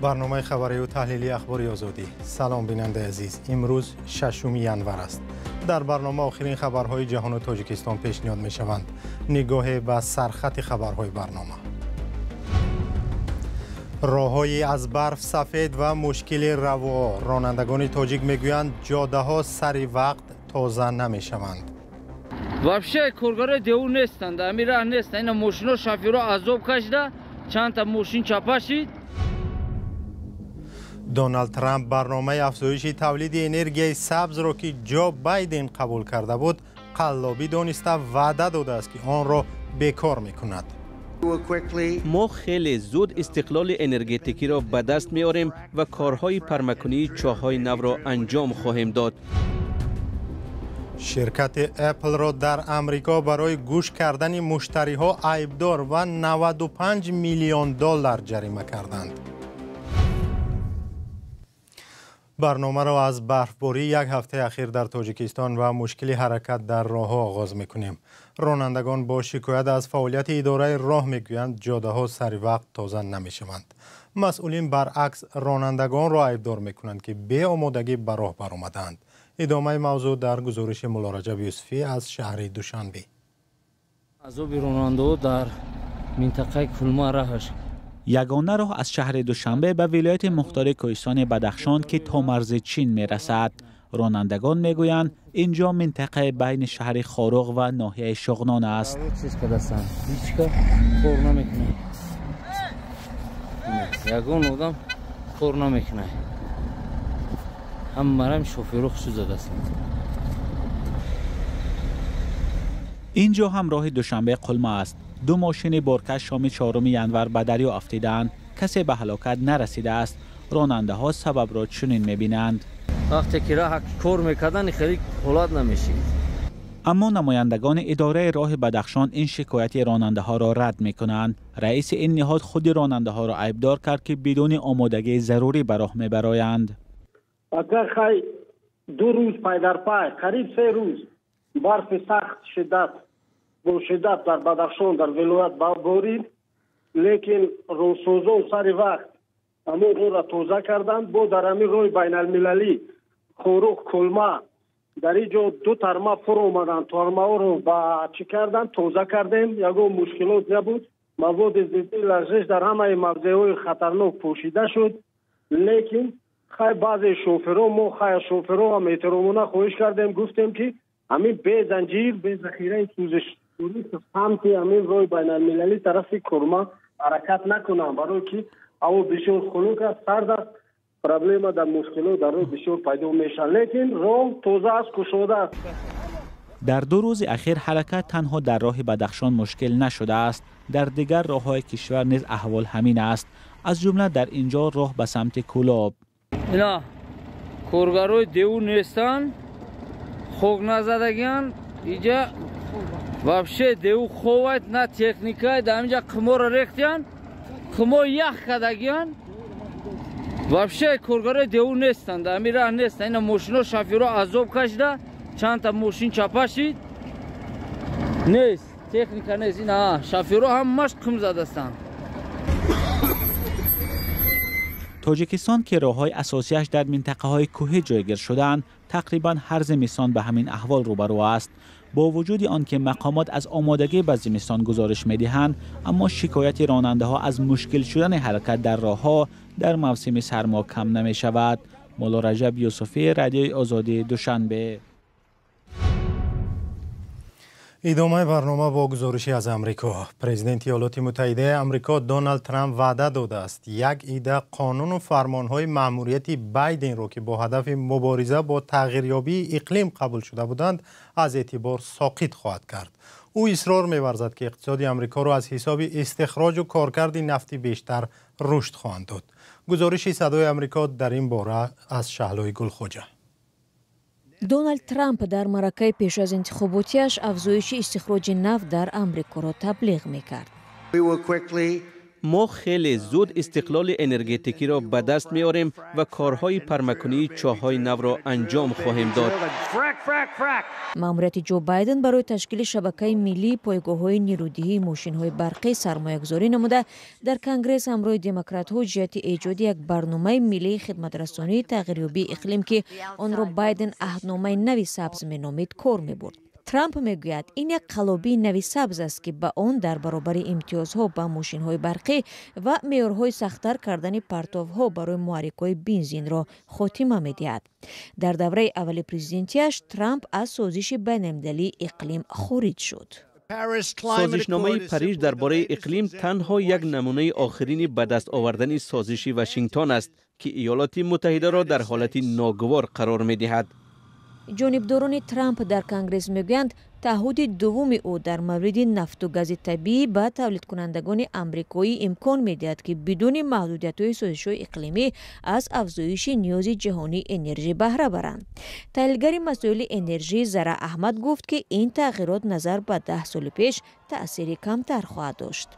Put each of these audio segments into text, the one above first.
Барномаи хабарию таҳлилии Ахбори Озодӣ. Салом, бинандаи азиз. Имрӯз 6 январ аст. Дар барнома охирин хабарҳои ҷаҳону Тоҷикистон пешниҳод мешаванд. Нигоҳе ба сархати хабарҳои барнома. Роҳҳои аз барф сафед ва мушкили раво. Ронандагони тоҷик мегӯянд, ҷодаҳо сари вақт тоза намешаванд. Вообще коргарои деву нестанд, ами раҳ нестанд. Ина мошино шофёро азоб кашида, чандта мошин чапа шид. Доналд Трамп барномаи афзоиши тавлиди энергияи сабзро, ки Ҷо Байден қабул карда буд, қаллобӣ дониста, ваъда додааст, ки онро бекор мекунад. Мо хеле зуд истиқлоли энергетикиро ба даст меорем ва корҳои пармакунии чоҳҳои навро анҷом хоҳем дод. Ширкати Apple-ро дар Амрико барои гӯш кардани муштариҳо айбдор ва 95 миллион доллар ҷарима карданд. Барномаро аз барфбории як ҳафтаи ахир дар Тоҷикистон ва мушкили ҳаракат дар роҳҳо оғоз мекунем. Ронандагон бо шикоят аз фаъолияти идораи роҳ мегӯянд, ҷодаҳо сари вақт тоза намешаванд. Масъулин баръакс ронандагонро айбдор мекунанд, ки беомодагӣ ба роҳ баромадаанд. Идомаи мавзӯъ дар гузориши Муллораҷаб Юсуфӣ аз шаҳри Душанбе. Азоби ронандаҳо дар минтақаи Кулма раҳаш. Ягона роҳ аз шаҳри Душанбе ба вилояти мухтори Кӯҳистони Бадахшон, ки то марзи Чин мерасад. Ронандагон мегӯянд, инҷо минтақаи байни шаҳри Хоруғ ва ноҳияи Шуғнон аст. Ҳичка кор намекунад, ягон одам кор намекунад, ҳамарам шофёро хусуд задастанд. Инҷо ҳам роҳи Душанбе Қулма аст. Ду мошини боркаш шоми 4 январ ба дарё афтидаанд. Касе ба ҳалокат нарасидааст. Ронандаҳо сабабро чунин мебинанд. Вақте ки роҳ кор мекарданд, хеле ҳолат намешид. Аммо намояндагони идораи роҳи Бадахшон ин шикояти ронандаҳоро рад мекунанд. Раиси ин ниҳод худи ронандаҳоро айбдор кард, ки бидуни омодагии зарурӣ ба роҳ мебароянд. Агар хай 2 рӯз пай дар пай, қариб 3 рӯз барфи сахт шиддат бо шиддат дар Бадахшон, дар вилоят борид, лекин роҳсозон сари вақт ҳамон роҳро тоза карданд. Бо дар ҳамин роҳи байналмилалӣ Хоруғ Кулма дар ин ҷо 2 тарма фур омаданд. Тармаҳоро ба чӣ карданд? Тоза кардем, ягон мушкилот набуд. Маводи зидди лағзиш дар ҳамаи мавзеъҳои хатарнок пӯшида шуд. Лекин хай баъзе шоферҳо, мо хай шоферҳо ҳам эҳтиромона хоҳиш кардем, гуфтем, ки ҳамин бе занҷир, бе захираи сӯзишворӣ самти ҳамин роҳи байналмилалӣ тарафи Курма ҳаракат накунанд, барое ки ҳаво бисёр хунук аст, сард аст, проблема дар мушкилот дар роҳ бисёр пайдо мешавад. Лекин роҳ тоза аст, кушода аст. Дар 2 рӯзи ахир ҳаракат танҳо дар роҳи Бадахшон мушкил нашудааст. Дар дигар роҳҳои кишвар низ аҳвол ҳамин аст, аз ҷумла дар инҷо роҳ ба самти Кӯлоб. Ина коргарои деву нестанд, хок назадагиан. Иҷа вообще деву ховайд, на техникай. Дар инҷа қиморо рехтиян, қимо ях кардагиан. Вообще коргарои деву нестанд, дар ҳамин раҳ нестанд. Ина мошино шофёро азоб кашида, чандта мошин чапа шид. Нест, техника нест. Ина шофёро ҳамаш қим задастанд. Тоҷикистон, ки роҳҳои асосияш дар минтақаҳои кӯҳӣ ҷойгир шудаанд, тақрибан ҳар зимистон ба ҳамин аҳвол рӯбарӯ аст. Бо вуҷуди он ки мақомот аз омодагӣ ба зимистон гузориш медиҳанд, аммо шикояти ронандаҳо аз мушкил шудани ҳаракат дар роҳҳо дар мавсими сармо кам намешавад. Муллораҷаб Юсуфӣ, Радиои Озодӣ, Душанбе. Идомаи барнома бо гузориши аз Амрико. Президенти Иёлоти Муттаҳидаи Амрико Доналд Трамп ваъда додааст, як ида қонуну фармонҳои маъмурияти Байденро, ки бо ҳадафи мубориза бо тағйирёбии иқлим қабул шуда буданд, аз эътибор соқит хоҳад кард. Ӯ исрор меварзад, ки иқтисоди Амрикоро аз ҳисоби истихроҷу коркарди нафти бештар рушд хоҳанд дод. Гузориши Садои Амрико дар ин бора аз Шаҳлои Гулхоҷа. Доналд Трамп дар маъракаи пеш аз интихоботиаш афзоиши истихроҷи нафт дар Амрикоро таблиғ мекард. Мо хеле зуд истиқлоли энергетикиро ба даст меорем ва корҳои пармакунии чоҳҳои навро анҷом хоҳем дод. Маъмурияти Ҷо Байден барои ташкили шабакаи миллии пойгоҳҳои нерӯдиҳии мошинҳои барқӣ сармоягузорӣ намуда, дар Конгресс ҳамроҳи демократҳо ҷиҳати эҷоди як барномаи миллии хидматрасонии тағйирёбии иқлим, ки онро Байден аҳдномаи нави сабз меномид, кор мебурд. Трамп мегӯяд, ин як қалобии нави сабз аст, ки ба он дар баробари имтиёзҳо ба мошинҳои барқӣ ва меъёрҳои сахттар кардани партовҳо барои муҳаррикҳои бензинро хотима медиҳад. Дар давраи аввали президентиаш Трамп аз созиши байналмилалии иқлим хориҷ шуд. Созишномаи Париж дар бораи иқлим танҳо як намунаи охирини ба даст овардани созиши Вашингтон аст, ки Иёлоти Муттаҳидаро дар ҳолати ногувор қарор медиҳад. Ҷонибдорони Трамп дар Конгресс мегӯянд, таъҳуди дуввуми ӯ дар мавриди нафту гази табиӣ ба тавлидкунандагони амрикоӣ имкон медиҳад, ки бидуни маҳдудиятҳои созишҳои иқлимӣ аз афзоиши ниёзи ҷаҳонии энержӣ баҳра баранд. Таҳлилгари масоили энержӣ Зара Аҳмад гуфт, ки ин тағйирот назар ба 10 соли пеш таъсири камтар хоҳад дошт.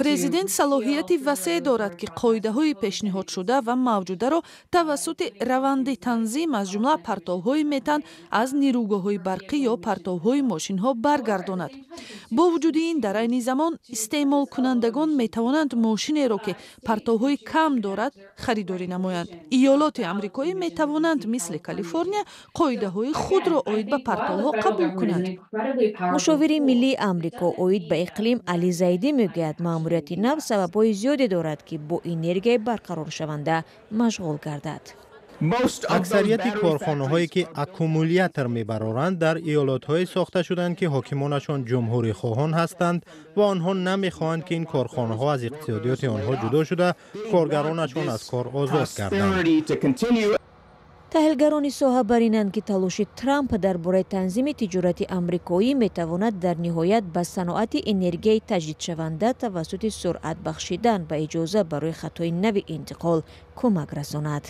Президент салоҳияти васеъ дорад, ки қоидаҳои пешниҳодшуда ва мавҷударо тавассути раванди танзим, аз ҷумла партовҳои метан аз нирӯгоҳҳои барқӣ ё партовҳои мошинҳо, баргардонад. Бо вуҷуди ин, дар айни замон истеъмолкунандагон метавонанд мошинеро, ки партовҳои кам дорад, харидорӣ намоянд. Иёлоти амрикоӣ метавонанд мисли Калифорния қоидаҳои худро оид ба партовҳо қабул кунанд. Мушовири миллии Амрико оид ба иқлим Али Зайдӣ мегӯяд, маъмурияти нав сабабҳои зиёде дорад, ки бо энергияи барқароршаванда машғул гардад. Аксарияти корхонаҳое, ки аккумулятор мебароранд, дар иёлотҳое сохта шуданд, ки ҳокимонашон ҷумҳурихоҳон ҳастанд ва онҳо намехоҳанд, ки ин корхонаҳо аз иқтисодиёти онҳо ҷудо шуда, коргаронашон аз кор озод гарданд. Таҳлилгарони соҳа бар инанд, ки талоши Трамп дар бораи танзими тиҷорати амрикоӣ метавонад дар ниҳоят ба саноати энергияи таҷдидшаванда тавассути суръат бахшидан ба иҷоза барои хатҳои нави интиқол кӯмак расонад.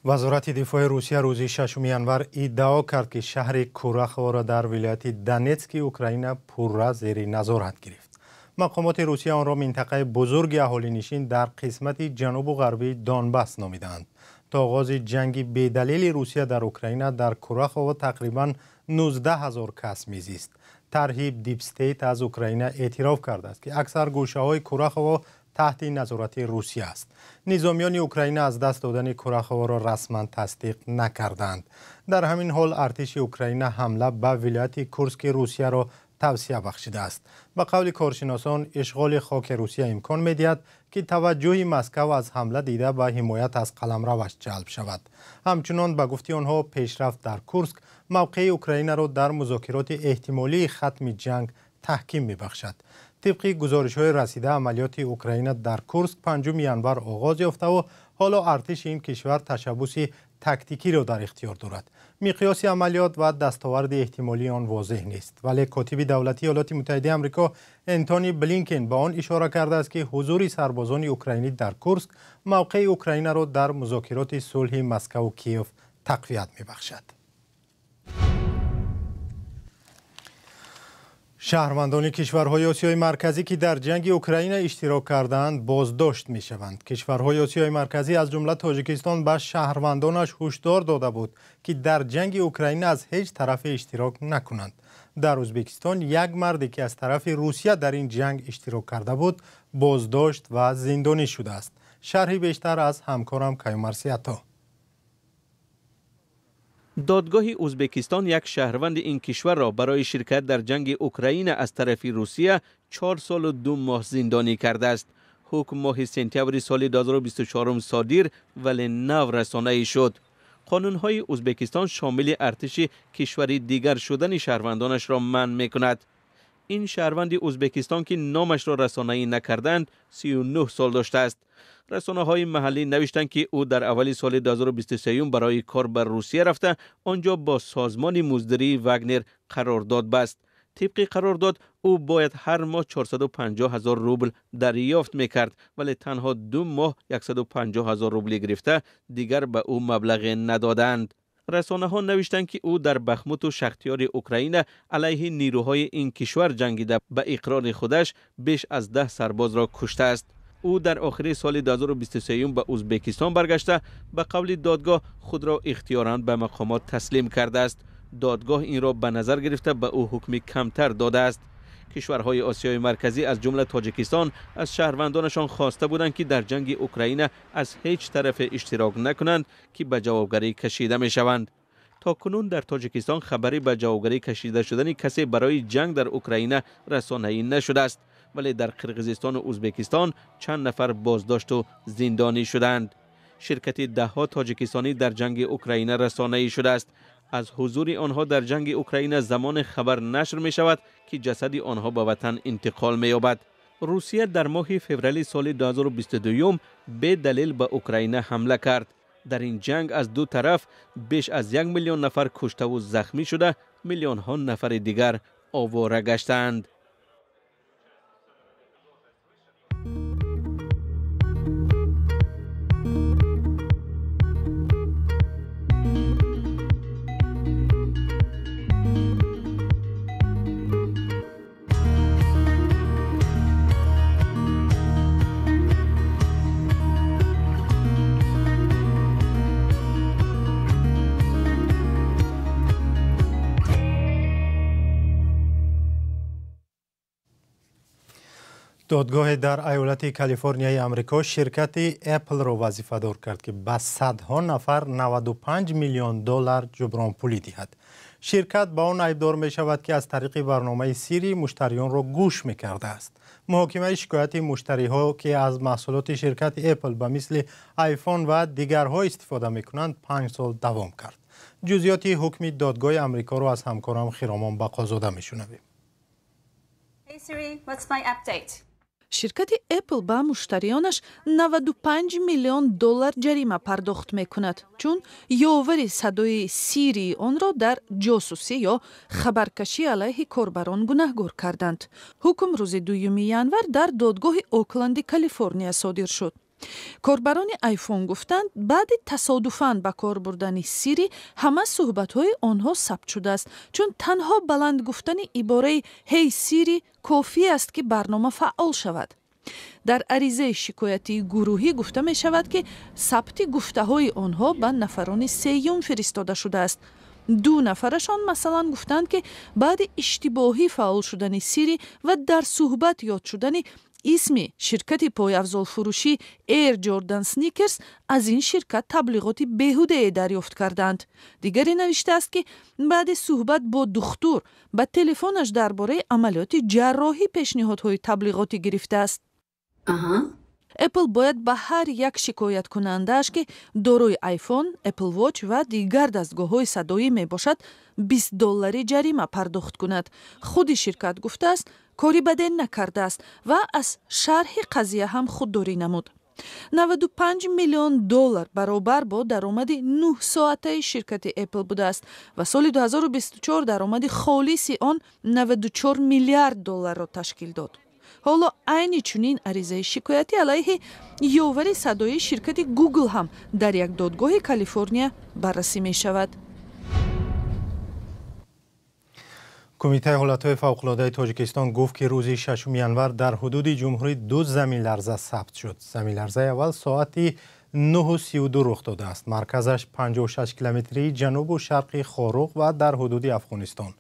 Вазорати дифои Русия рӯзи 6 январ иддао кард, ки шаҳри Кураховоро дар вилояти Донетски Украина пурра зери назорат гирифт. Мақомоти Русия онро минтақаи бузурги аҳолинишин дар қисмати ҷанубу ғарбии Донбасс номидаанд. То оғози ҷанги бедалели Русия дар Украина дар Курахово тақрибан 19 ҳазор кас мезист. Тарҳи Дипстейт аз Украина эътироф кардааст, ки аксар гӯшаҳои Курахово таҳти назорати Русия аст. Низомиёни Украина аз даст додани Кураховоро расман тасдиқ накарданд. Дар ҳамин ҳол артиши Украина ҳамла ба вилояти Курски Русияро тавсия бахшидааст. Ба қавли коршиносон, ишғоли хоки Русия имкон медиҳад, ки таваҷҷӯҳи Москав аз ҳамла дида ба ҳимоят аз қаламраваш ҷалб шавад. Ҳамчунон, ба гуфти онҳо, пешрафт дар Курск мавқеи Украинаро дар музокироти эҳтимолии хатми ҷанг таҳким мебахшад. Тибқи гузоришҳои расида, амалиёти Украина дар Курск 5 январ оғоз ёфтаву ҳоло артиши ин кишвар ташаббуси тактикиро дар ихтиёр дорад. Миқёси амалиёт ва дастоварди эҳтимолии он возеҳ нест, вале котиби давлатии Иёлоти Муттаҳидаи Амрико Энтони Блинкен ба он ишора кардааст, ки ҳузури сарбозони украинӣ дар Курск мавқеи Украинаро дар музокироти сулҳи Москаву Киев тақвият мебахшад. Шаҳрвандони кишварҳои Осиёи Марказӣ, ки дар ҷанги Украина иштирок кардаанд, боздошт мешаванд. Кишварҳои Осиёи Марказӣ, аз ҷумла Тоҷикистон, ба шаҳрвандонаш ҳушдор дода буд, ки дар ҷанги Украина аз ҳеҷ тарафе иштирок накунанд. Дар Ӯзбекистон як марде, ки аз тарафи Русия дар ин ҷанг иштирок карда буд, боздошт ва зиндонӣ шудааст. Шарҳи бештар аз ҳамкорам Каюмарси Ато. Додгоҳи Ӯзбекистон як шаҳрванди ин кишварро барои ширкат дар ҷанги Украина аз тарафи Русия 4 солу 2 моҳ зиндонӣ кардааст. Ҳукм моҳи сентябри соли 2024 содир, вале нав расонаӣ шуд. Қонунҳои Ӯзбекистон шомили артиши кишвари дигар шудани шаҳрвандонашро манъ мекунад. Ин шаҳрванди Ӯзбекистон, ки номашро расонаӣ накарданд, 39 сол доштааст. Расонаҳои маҳаллӣ навиштанд, ки ӯ дар аввали соли 2023 барои кор ба Русия рафта, он ҷо бо созмони муздирии Вагнер қарордод баст. Тибқи қарордод, ӯ бояд ҳар моҳ 450 ҳазор рубл дарёфт мекард, вале танҳо 2 моҳ 150 ҳазор рубли гирифта, дигар ба ӯ маблағе надоданд. Расонаҳо навиштанд, ки ӯ дар Бахмуту Шахтиёри Украина алайҳи нерӯҳои ин кишвар ҷангида, ба иқрори худаш беш аз 10 сарбозро куштааст. Ӯ дар охири соли 2023 ба Ӯзбекистон баргашта, ба қавли додгоҳ худро ихтиёран ба мақомот таслим кардааст. Додгоҳ инро ба назар гирифта ба ӯ ҳукми камтар додааст. Кишварҳои Осиёи Марказӣ аз ҷумла Тоҷикистон аз шаҳрвандонашон хоста буданд, ки дар ҷанги Украина аз ҳеҷ тарафе иштирок накунанд, ки ба ҷавобгарӣ кашида мешаванд. То кунун дар Тоҷикистон хабаре ба ҷавобгарӣ кашида шудани касе барои ҷанг дар Украина расонаӣ нашудааст, вале дар Қирғизистон ва Ӯзбекистон чанд нафар боздошт ва зиндонӣ шуданд. Ширкати даҳҳо тоҷикистонӣ дар ҷанги Украина расонаӣ шудааст. Аз ҳузури онҳо дар ҷанги Украина замоне хабар нашр мешавад, ки ҷасади онҳо ба ватан интиқол меёбад. Русия дар моҳи феврали соли 2022 бедалел ба Украина ҳамла кард. Дар ин ҷанг аз ду тараф беш аз 1 миллион нафар куштаву захмӣ шуда, миллионҳо нафари дигар овора гаштаанд. Додгоҳе дар ایالت کالیفرنیای آمریکا شرکت اپل را وظیفه‌دار کرد که به صدها نفر 95 میلیون دلار جبران پولی دهد. شرکت با آن عیبدار می شود که از طریق برنامه سیری مشتریان را گوش می کرده است. محاکمه شکایت مشتری ها که از محصولات شرکت اپل به مثل آیفون و دیگرها استفاده می کنند 5 سال دوام کرد. جزئیات حکم دادگاه آمریکا را از همکارم خیرامان بقازاده می شنویم. Hey Siri, what's my update? Ширкати Apple ба муштариёнаш 95 миллион доллар ҷарима пардохт мекунад, чун ёвари садои Сирии онро дар ҷосусӣ ё хабаркашӣ алайҳи корбарон гунаҳгор карданд. Ҳукм рӯзи 2 январ дар додгоҳи Окленди Калифорния содир шуд. Корбарони айфон гуфтанд, баъди тасодуфан ба кор бурдани Сири ҳама суҳбатҳои онҳо сабт шудааст, чун танҳо баланд гуфтани ибораи «Ҳей Сири» кофӣ аст, ки барнома фаъол шавад. Дар аризаи шикоятии гурӯҳӣ гуфта мешавад, ки сабти гуфтаҳои онҳо ба нафарони сеюм фиристода шудааст. Ду нафарашон масалан гуфтанд, ки баъди иштибоҳӣ фаъол шудани Сири ва дар суҳбат ёд шудани исми ширкати пойафзолфурӯшӣ Air Jordan Sneakers аз ин ширкат таблиғоти беҳудае дарёфт карданд. Дигаре навиштааст, ки баъди суҳбат бо духтур ба телефонаш дар бораи амалиёти ҷарроҳӣ пешниҳодҳои таблиғотӣ гирифтааст. Apple бояд ба ҳар як шикояткунандааш, ки дорои iPhone, Apple Watch ва дигар дастгоҳҳои садоӣ мебошад, 20 доллари ҷарима пардохт кунад. Худи ширкат гуфтааст, кори баде накардааст ва аз шарҳи қазия ҳам худдорӣ намуд. 95 миллион доллар баробар бо даромади 9 соатаи ширкати Apple будааст ва соли 2024 даромади холиси он 94 миллиард долларро ташкил дод. Ҳоло айни чунин аризаи шикоятӣ алайҳи ёвари садоии ширкати Google ҳам дар як додгоҳи Калифорния баррасӣ мешавад. Кумитаи ҳолатҳои фавқулодаи Тоҷикистон гуфт, ки рӯзи 6 январ дар ҳудуди ҷумҳурӣ ду заминларза сабт шуд. Заминларзаи аввал соати 9:32 рух додааст. Марказаш 56 километрии ҷанубу шарқи Хоруғ ва дар ҳудуди Афғонистон.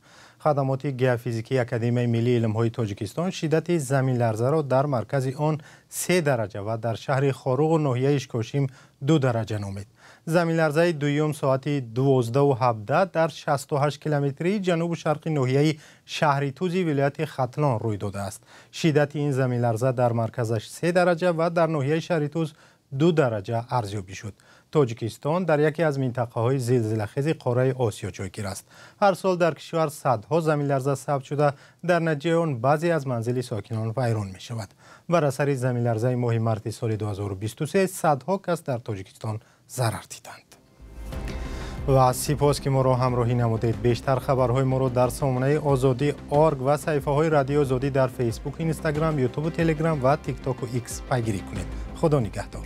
Хадамоти геофизикии Академияи миллии илмҳои Тоҷикистон шиддати заминларзаро дар маркази он 3 дараҷа ва дар шаҳри Хоруғу ноҳияи Ишкошим 2 дараҷа номид. Заминларзаи дуюм соати 12:17 дар 68 километрии ҷанубу шарқи ноҳияи Шаҳритузи вилояти Хатлон рӯй додааст. Шиддати ин заминларза дар марказаш 3 дараҷа ва дар ноҳияи Шаҳритуз 2 дараҷа арзёбӣ шуд. Тоҷикистон дар яке аз минтақаҳои зилзилахези қораи Осиё ҷойгир аст. Ҳар сол дар кишвар садҳо заминларза сабт шуда, дар натиҷаи он баъзе аз манзили сокинон вайрон мешавад. Бар асари заминларзаи моҳи марти соли 2023 садҳо кас дар Тоҷикистон зарар диданд. Ва сипос, ки моро ҳамроҳӣ намудед. Бештар хабарҳои моро дар сомонаи Озодӣ орг ва саҳифаҳои Радиои Озодӣ дар Фейсбук, Инстаграм, Ютубу, Телеграм ва Тиктоку Икс пайгирӣ кунед. Худо нигаҳдор.